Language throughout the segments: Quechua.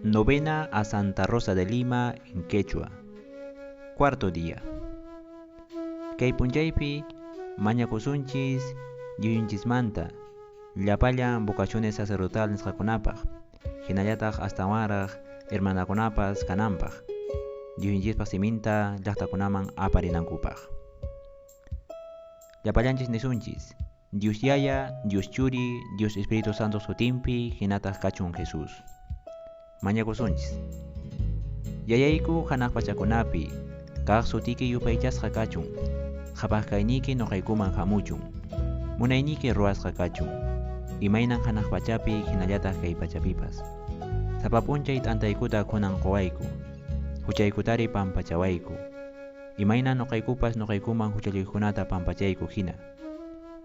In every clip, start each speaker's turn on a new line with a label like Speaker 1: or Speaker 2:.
Speaker 1: Novena a Santa Rosa de Lima en quechua. Cuarto día. Kay p'unchaypi mañakusunchis Diosyunchismanta llapallan vocaciones sacerdotal nisqakunapaq, hinallataq astawanraq hermanakunapas kananpaq, Diosyunchispaq siminta llaqtakunaman aparinankupaq. Llapallanchis nisunchis, Dios Yaya, Dios Churi, Dios Espíritu Santo sutinpi, hinataq kachun Jesús. Mañakusunchis. Yayayku hanaq pachakunapi, kaq sutiki yupaychasqa kachun, qhapaq kayniyki nuqaykuman hamuchun, munayniyki ruwasqa kachun, imaynan hanaq pachapi hinallataq kay pachapipas. Sapa p'unchay t'antaykuta kunan quwayku, huchaykutari pampachawayku, imayna nuqaykupas nuqaykuman huchalliqkunata pampachayku hina,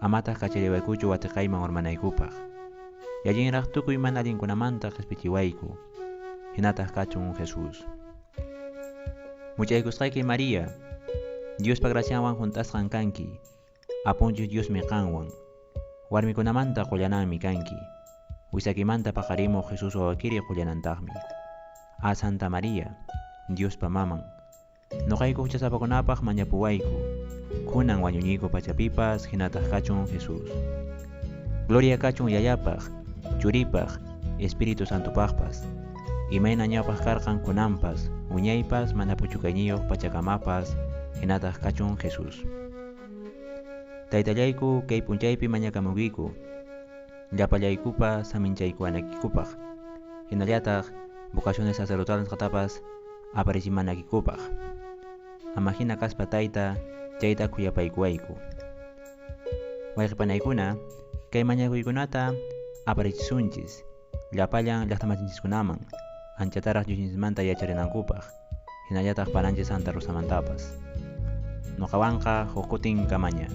Speaker 1: amataq kachariwaykuchu watiqayman urmanaykupaq. Yallinraq tukuy mana allinkunamanta qispichiwayku, hinataq kachun Jesús. Much'aykusqayki María, Diospa gracianwan hunt'asqan kanki, Apunchis Diosmi qanwan, warmikunamanta qullananmi kanki, wisakimanta paqarimuq Jesús wawakiri qullanantaqmi. A Santa María, Diospa maman, nuqayku huchasapakunapaq mañapuwayku, kunan wañuñiyku pachapipas hinataq kachun Jesús. Gloria kachun Yayapaq, Churipaq, Espíritu Santopaqpas, imayna ñawpaq karqan kunanpas, wiñaypas mana puchukayniyuq pachakamapas, hinataq kachun Jesús. Taytallayku kay p'unchaypi mañakamuykiku, llapallaykupa saminchaykuwanaykikupaq, hinallataq vocaciones sacerdotales nisqatapas aparichimanaykikupaq. Ama hina kaspa tayta, chayta khuyapaykuwayku. Wayqipanaykuna, kay mañakuykunata aparichisunchis, llapallan llaqtamasinchiskunaman, anchataraq Diosninchismanta yacharinankupaq, hinallataq pananchis Santa Rosamantapas. Nuqawanqa huk kutin kamaña.